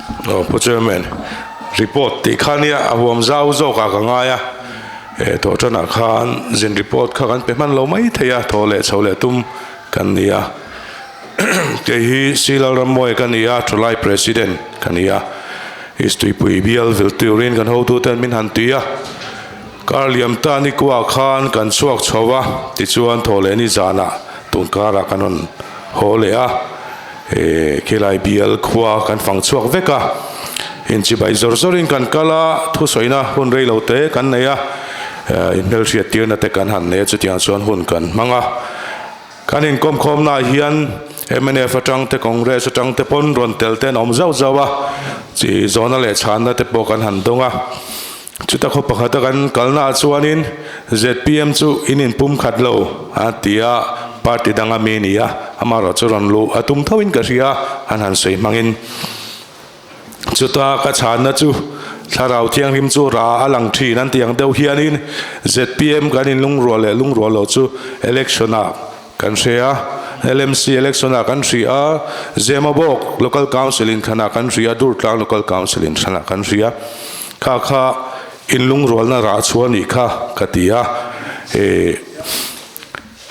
Aw Pu Chairman, report tih kha nia a huam zau zawk ah ka ngai a, eh tawh tanah khan zin report kha kan pe hman lo mai thei a, thaw leh chho leh tum kan ni a. Kei hi C Lalrammuai ka ni a, Thalai President ka ni a, East Tuipui bial vil turin kan hotuten min han tui a. Kar liam ta nikua khan kan chhuak chho a, tichuan thaw leh ni zanah tun karah kan rawn haw leh a, eh khilai bial khua kan fang chhuak vek a, inchibai zawr zawrin kan kal a, thusawina hun rei lo te kan nei a, eh inhmelhriat tirna te kan han nei a, chutiang chuan hun kan hmang a. Kan inkawmkhawmnaah hian mnf atang te Congress atang te pawn rawn tel te an awm zauh zauh a, chi zawhna leh chhanna te pawh kan han dawng a. Chuta khaw pakhata kan kalnaah chuanin zpm chu in inpum khat lo a ti a, party danga mi ni a, amaherawh chu rawn luh a tum thoin ka hria a, an han sawi hmangin. Chuta ka chhanna chu Thlarau Thianghlim chu ra a lang thin an tih ang deuh hianin zpm kan inlungrual leh lungrual loh chu election ah kan hre a, LMC election ah kan hria a, Zemabawk Local Council inthlanah kan hria a, Durtlang Local Council inthlanah kan hria. Kha kha inlungrualna rah chu a nih kha ka ti a.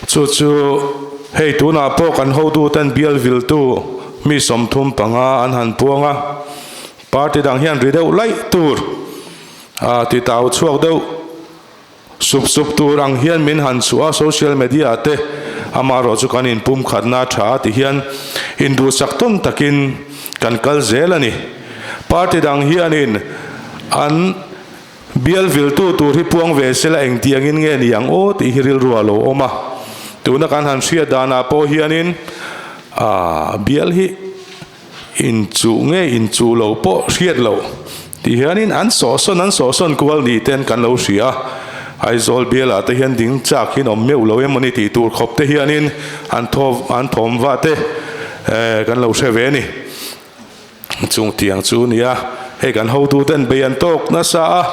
Chu chu hei tunah pawh kan hotuten bial viltu mi 35 an han puang a, party dang hian ri deuh laih tur a ti tau chhuak deuh sup sup tur ang hian min han chhuah a, social media te amaherawh chu kan inpumkhatna a tha a ti hian induhsak tawn takin kan kal zel a ni. Party dang hianin an. Bial viltu tur hi puang ve sela engtiangin nge ni ang aw tih hi rilru a lo awm a. Tuna kan han hriat danah pawh hianin aah bial hi inchuh nge inchuh lo pawh hriat loh tih hianin an sawhsawn an sawhsawn kual ni ten kan lo hria a. Aizawl bialah te hian ding chak hin awm meuh lo emawni tih tur khawp te hianin an thaw an thawm vah te kan lo hre ve a ni. Chung tiang chu nia, hei kan hotuten bei an tawk nasa a,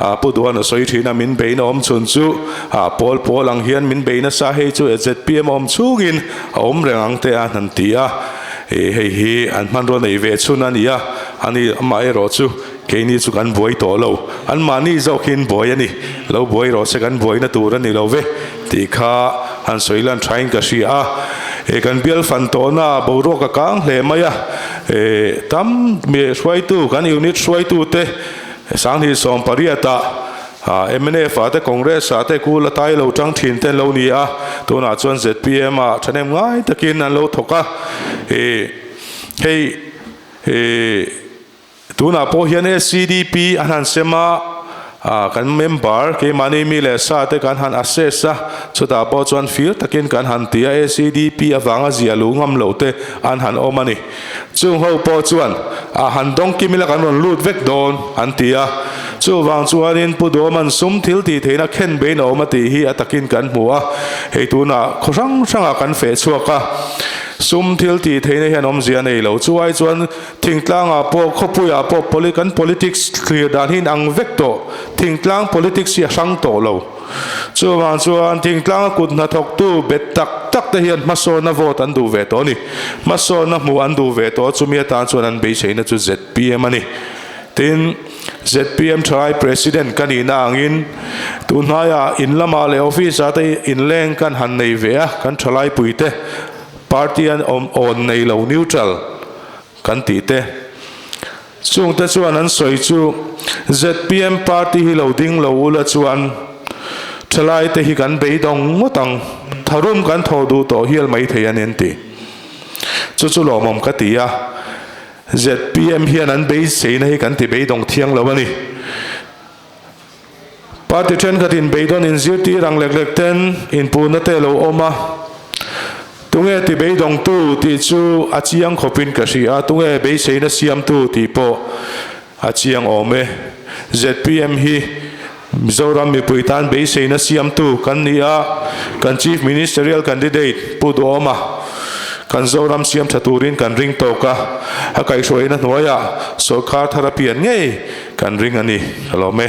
a Pu Duan a sawi thin a, min beina awm chhun chu a pawl pawl ang hian min bei nasa, hei chu zpm awm chhungin a awm reng ang te a han ti a, hei hi an hmanrua nei ve chhun a ni a, ani amaherawh chu keini chu kan buai tawh lo, anmahni zawkin buai a ni, lo buai rawh se kan buaina tur a ni lo ve. Tih kha han sawi lan thain ka hria a, e kan bial fan tawhna boruak a kang hle mai a, e tam mi hruaitu kan unit hruaitu te 2018 ah mnf ah te Congress ah te kul a tai lo tang thin te an lo ni a, tunah chuan zpm ah thahnem ngai takin an lo thawk a, e hei e. Tunah pawh hian SCDP an han sem a, kan member keimahni mi leh sa te kan han assess a, chutah pawh chuan fir takin kan han ti a, SCDP avanga ziah luh ngam loh te an han awm a ni. Chung ho pawh chuan a han dawng kim ila kan rawn lut vek dawn an ti a, chuvang chuanin Pu Duaman sum thil tih theihna khen bein a awm a tih hi a takin kan hmu a, hei tunah khaw hrang hrangah kan feh chhuak a, sum thil tih theihna hian awmzia a nei lo. Chu ai chuan Thingtlangah pawh, khawpuiah pawh poli kan politics thlir dan hi inang vek tawh. Thingtlang politics hi a hrang tawh lo. Chuvang chuan thingtlanga kut hnathawktu bet tak tak te hian hmasawnna vote an duh ve tawh a ni. Hmasawnna hmuh an duh ve tawh a, chumi atan chuan an beiseina chu zpm a ni. Tin, zpm thalai president ka nihna angin tunhnaiah in lamah leh office-ah te inleng kan han nei ve a, kan thalai puite party an awm awn nei lo, neutral, Kan tih te. Chungte chuan an sawi chu zpm party hi lo ding lo ula chuan thalai te hi kan beidawng ngawt ang, tharum kan thaw duh tawh hial mai thei a ni an ti. Chu chu lawmawm ka ti a, zpm hian an beiseina hi kan ti beidawng thiang lo a ni. Party thenkhatin beidawn inzirtir ang lek lek ten inpuhna te lo awm a, tunge ti beidawngtu tih chu a chiang khawpin ka hria a, tunge beiseina siamtu tih pawh a chiang awm e. Zpm hi Mizoram mipui tan beiseina siamtu kan ni a, kan Chief Ministerial Candidate Pu Duhawma kan Zoram siam tha turin kan ring tawk a, a kaihhruaina hnuaiah sawrkar thar a pian ngei Kan ring a ni, ka lawm e.